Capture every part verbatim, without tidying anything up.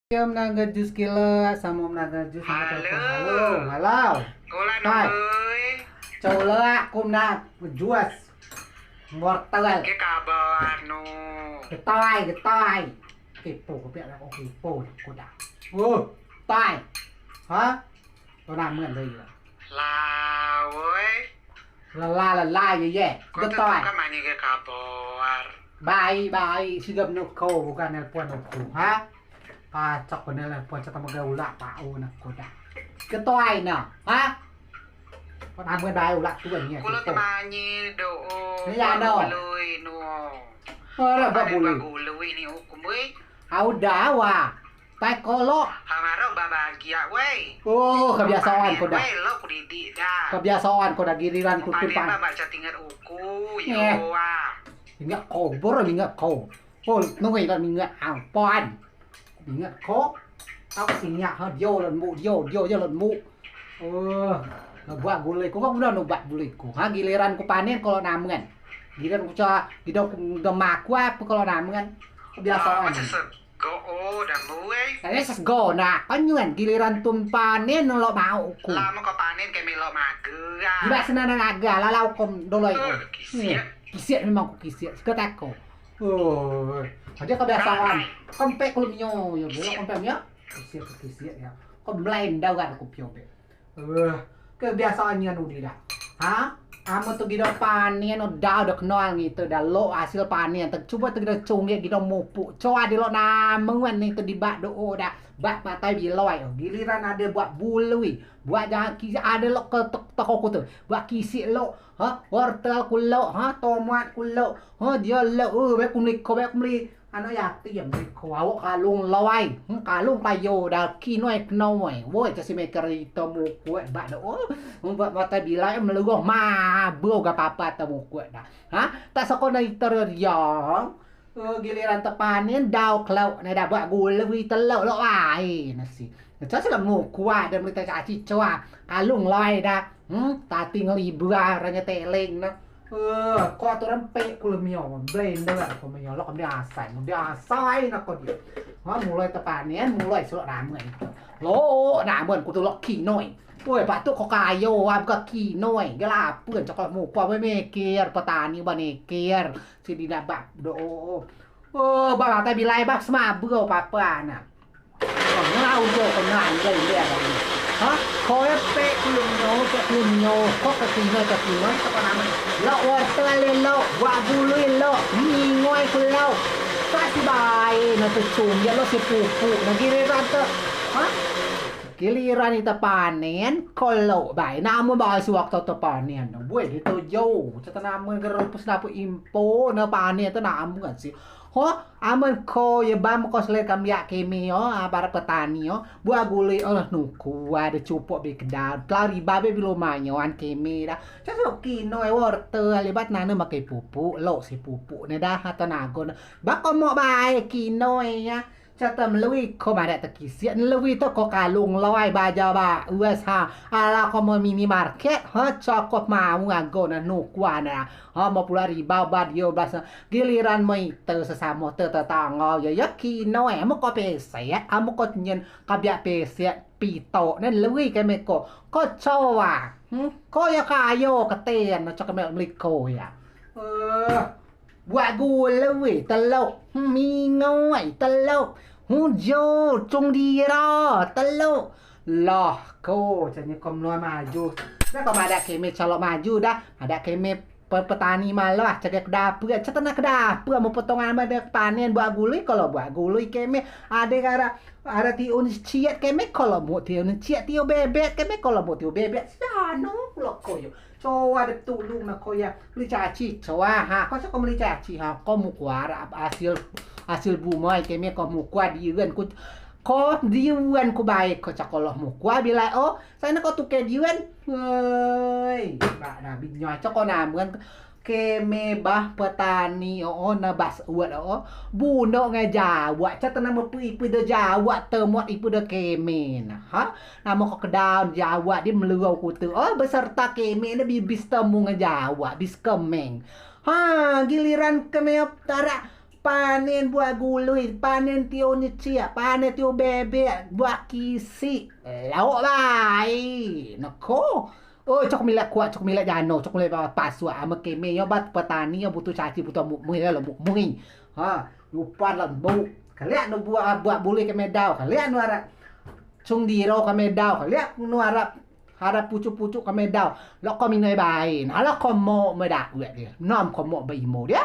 Yo, menang jus kilo, samo menang jus samo telepon. Halo. Halo, halo. Hai. Coa lak, ku menang jus. Wortel. Ke kabar nu? Getai, getai. Kipo, ko piak ko kipo, ko dah. Oh, tai. Ha? Ko namen deh ya. Lah, woi. Lelah, lelah, ye, ye. Getai. Ko tu kan manyi ke kabar. Baik, baik. Sigap nuko, bukan nelpon nuko. Ha? Pacok ko nelpon, cak tama gak ulak, pau nak ko dah. Getai na. Ha? Ko namen bae ulak tuan ni. Kulo temanyi do. Ni ya no. Ora babului. Babului ni ukum wei. Au dah wa. Tai kolo. Hamaro babagi ya wei. Oh, kebiasaan ko dah. Wei lo ku didik dah. Kebiasaan ko dah giliran ku tuan. Baca tingat uku yo wa. Ingat ko bor ingat ko. Oh, nunggu ingat ingat ampun. Ingat ko. Tau sinyak ha dio lembuk dio dio je lembuk. Oh, buak gulai ko kan udah nubat gulai ko. Ha giliran ku panen kalau namen. Giliran ku cak gidau ku demak ku apa kalau namen. Kebiasaan. Sesego o dah muai. Saya sesego nak konyuan giliran tun panen lo mau ku. Lama ko panen kami lo mager. Gila senana naga lalau kom doloi ko. Kisiat memang ku kisiat. Seketak ko. Oh, aja kebiasaan. Kempek kulo minyo, ya boleh kempek ya. Kisiat kisiat ya. Kau belai ndau kan aku pio be. Eh, kebiasaan nyen udi dah. Ha? Amen tu gidau panen udah udah kenal gitu dah lo hasil panen. Cubo tu gidau cunggik gidau mupuk. Coa ade lo namen ni tu di bak do o dah. Bak matai biloi. Giliran ade buak bului. Buak jaki ade lo ke toko ku tu. Buak kisik lo. Ha? Wortel ku lo. Ha? Tomat ku lo. Ha? Dio lo. Eh, bae ku meli ko bae ku meli. Ano yatim meli ko awok kalung loi. Hmm, kalung kayo dah kinoi kenoi. Woi, cak si meker ito mukuk bak do. Hmm, bak matai bilai melugoh mabuk ga papa ta mukuk dah. Ha? Tak soko na iter riang. Oh, giliran tepanen dau kelok ne dah buak gulai telok lok wai nasi. Cak si lemu kuat dah meli caci coa. Kalung loi dah. Hmm, tati ngelibua ranya teleng na. Eh, ko aturan pek kulo mio blender ko mio lok dia asai, dia asai na ko dio. Ha, muloi tepanen, muloi selok namen. Lo namen ku tu lok kinoi. Woi, patut ko kayo, abga kinoi. Gelapen cakap muka be mikir petani ba nikir. Si dina bak do. Oh, bang ata bilai bak semabel papa na. Oh, ngau jo ko nang bilai bilai. Ha? Ko e pek kulo nyo, pek kulo nyo, ko ke tino ke tino, ko namen. Lo wortel lo, buak bului lo, mingoi ku lo. Kasi bae na tu cung, ya lo si pupuk, na giliran te. Ha? Giliran ite panen, ko lo bae. Namen bae si waktu te panen. Buai gitu jo. Cata namen gerupus dapet impo, na panen te namen kan si. Ho, amen ko ye bam ko seler kemliak keme yo, para petani yo. Buak gulai o nuku ade cupok bi kedau. Telau riba be bi lumayan keme dah. Cak suk kinoi wortel lebat nane makai pupuk, lok si pupuk ne dah atau nago ne. Bak ko mok bae kinoi ya. Cak te melui ko madeak te kisiak, melui te ko kalung loi bajau ba uas ha. Ala ko mo minimarket ha, cakop mau ngago ne nuku ane. Ha, mo puluak ribau ba dio belas. Giliran moi te sesamo te tetanggo yo, yo kinoi, amo ko peset, amo ko nyen kabiak peset pito ne lui keme ko. Ko coa. Hmm? Ko yo kayo keten, cak keme meli ko ya. Eh, buak gulai telok. Hmm, mingoi telok. Hujo, cung dira telok. Lah, ko, cak nye ko menua maju. Nah, ko madeak keme calok maju dah. Madeak keme pe-, petani malah, cak ke dapet, cak tena ke dapet, mau potongan madeak panen buak gulai, kalau buak gulai keme, ade kara, ada tiun ciet keme, kalau mau tiun ciet, tiu bebet keme, kalau mau tiu bebet, sano, lo ko yo. Coa de tulung na ko ya, meli caci, coa ha, ko cak ko meli caci ha, ko mukua hasil, hasil bumai keme, ko mukua diuen, ko Ko diuen ku bae ko cak ko loh mukua bilai o. Sai ne ko tuke diuen. Hei, bak nabi nyoa cak ko namen keme bah petani o, o, na bas uat o. Buno ngai jawak, cak tena mepu ipu de jawak temot ipu de keme na. Ha? Namo ko kedaun jawak di meluau kute o, beserta keme ne bibis temu ngai jawak, bis kemeng. Ha, giliran keme tarak Panen buak gului, panen tiu nyeciak, panen tiu bebek, buak kisik. Lok bae. Neko. Oi, cok milak kuat, cok milak jano, cok milak pasuak. Amen keme yo ba petani yo butuh caci, butuh muk mui, lok muk mui. Ha, lupa lok bu. Keliak nu buak, buak bului keme dau, keliak nu arak cung diro keme dau, keliak nu arak, arak pucuk-pucuk keme dau. Lok ko minoi bae, alah ko mok medawet dio. Nom ko mok ba imo dio.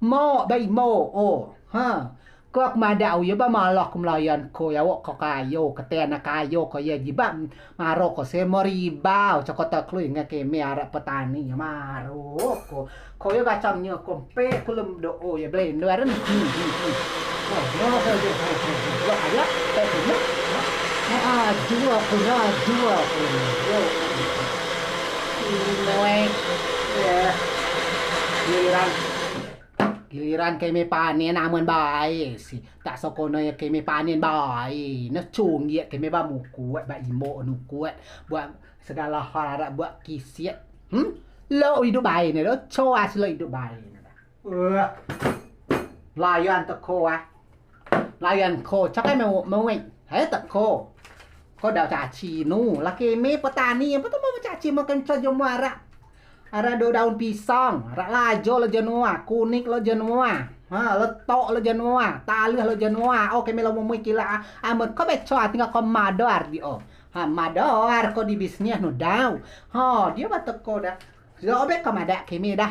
Mok ba imo, o. Ha. Ko kemadak uyo ba malah ko melayan ko, yo awok ko kayo, ketena kayo ko yo jibeak maro ko semoribau, cok ko teklui ngen keme arak petani, maro ko. Ko yo kacang nyo ko pek kulem do o yo blender. Hmm, hmm, hmm. Ko yo ko yo. Lo aja, pek kulem. Nah, jual ko, nah, jual ko. Yo. Ini noe. Ya. Giliran Giliran keme panen amen bae si. Tak sokono yo keme panen bae. Ne cungiak keme ba mukut, ba imo nukut, buak segala hal arak buak kisiak. Hmm? Lok idup bae ne, lok coa si lok idup bae ne. Wah. Layan teko ah. Layan ko, cakai mau mau. Hai teko. Ko dau caci nu, laki me petani, apo tu mau caci makan sajo muara. Arak do daun pisang, arak lajo lo jenoa, kunik lo jenoa, ha, letok lo jenoa, taleh lo jenoa. O, keme lo mumui kila, a, amen ko beco tinggal ko madoar di o. Ha, madoar ko di bisnis nu dau. Ha, dio ba teko da. Lok be ko madeak keme da.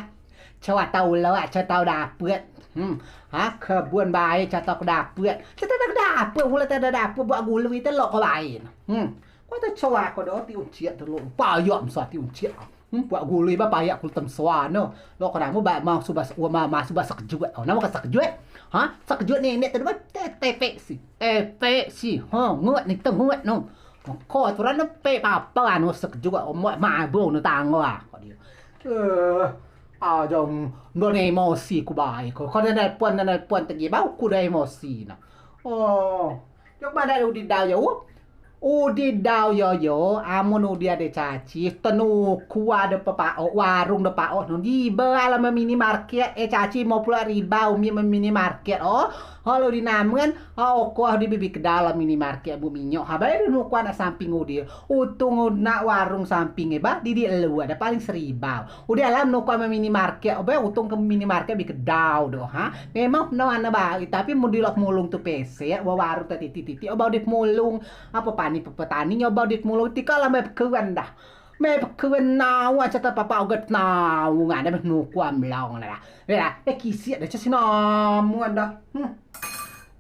Coa tau lok, coa tau dapet. Hmm. Ha, kebun bae coa tau dapet. Coa tau dapet, ulo tau dapet buak gului te lok ko bae. Hmm. Ko te coa ko do ti unciak te lok. Payak mesa ti unciak. Hmm, buak gului ba payak kulo temsoa no. Lok ko namu ba mau suba, ma, ma suba sekejut. O, namu ke sekejut? Ha, sekejut nenek te ba te, tepek si. Tepek si. Ha, ngut ni te ngut no. Ko aturan ne pek papa anu sekejut. O, mabuk no tanggo ah. Ko dio. Eh, aja ndo ne emosi ku bae ko. Ko ne nelpon, ne nelpon tegi bau ku da emosi na. O, jok madeak udi dau yo. Udi dau yo yo, amen udi ade caci, tenu kua de pepao, warung de pao, no jibeak alam minimarket, e caci limo puluak ribau, mi minimarket, o. Halo di namen, ha, oko di bibi kedai alam minimarket, bu minyok, ha, bae de nukuan nak samping udi. Utung nak warung samping e ba, didik lua, ade paling seribau. Udi alam nukuan minimarket, o, bae utung ke minimarket bi kedau do, ha. Memang no ane bae, tapi mun di lok mulung tu pesek, wa warung tu titik-titik, o, bau di mulung. Apo pani petani nyo bau di mulung, tika lah mai pekuen dah. Mai pekuen nau, aja ta papa oget nau, ngane mai nukuan melong dah. Dah, e kisiak dah, casi namuan dah. Hmm.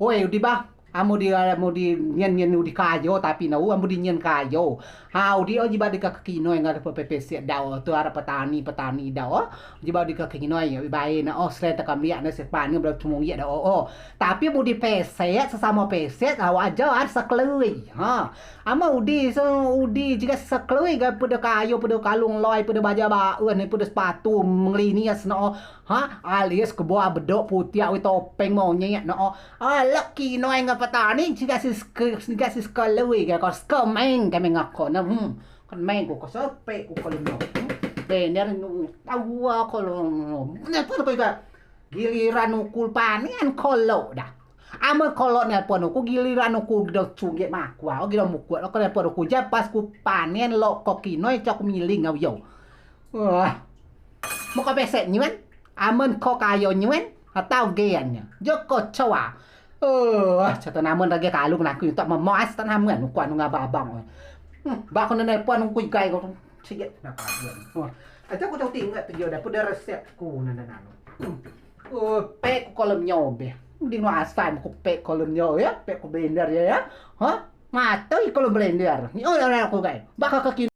Oi, udi ba. Amen udi, amen udi nyen, nyen udi kayo, tapi nau, amen udi nyen kayo. Ha, udi o jibeak di kaki kinoi ngan ade pepesek dau, tu arak petani, petani dau. Jibeak di kaki kinoi, bae na, o, selain te kemliak ne sepan ne belum cemung ye dau, o. Tapi amen udi pesek, sesamo pesek, awak aja harus sekelui. Ha. Amen udi, se-, udi jiga sekelui, ga pede kayo, pede kalung loi, pede baja baun, pede sepatu, mengelinias no. Ha, alis kebuah bedok putiak, wi topeng monyet no. Alak kinoi ngen petani, jiga si seke-, jiga si sekelui, ga ko sekemeng, kemeng ako ne. Hmm. Kemeng ku ko sepek ku ko lemo. Hmm. Bener nu, tau ko lo. Ne pun ko iga. Giliran uku panen ko lok dah. Amen ko lok nelpon uku, giliran uku gido cunggek makua, o gido mukut, lok ko nelpon uku, ja pas ku panen lok ko kinoi, cok miling au yo. Wah. Moko pesek nyuen, amen ko kayo nyuen, atau gen nyo. Jo ko coa. Oh, coto namen rage kalung naku, tak memoas tak namen, uku anu ngababang. Hmm, ba ko nelpon uku igai ko. Cik, nak kayo. Oh, aja ku tau tinget tu jo dah, pede resep ku nana nano. Hmm. Oh, pek ku kolom nyo be. Di no asai ku pek kolom nyo ya, pek ku blender ya, ya. Ha? Matoi kolom blender. Ni, oh, aku kai. Bakal ke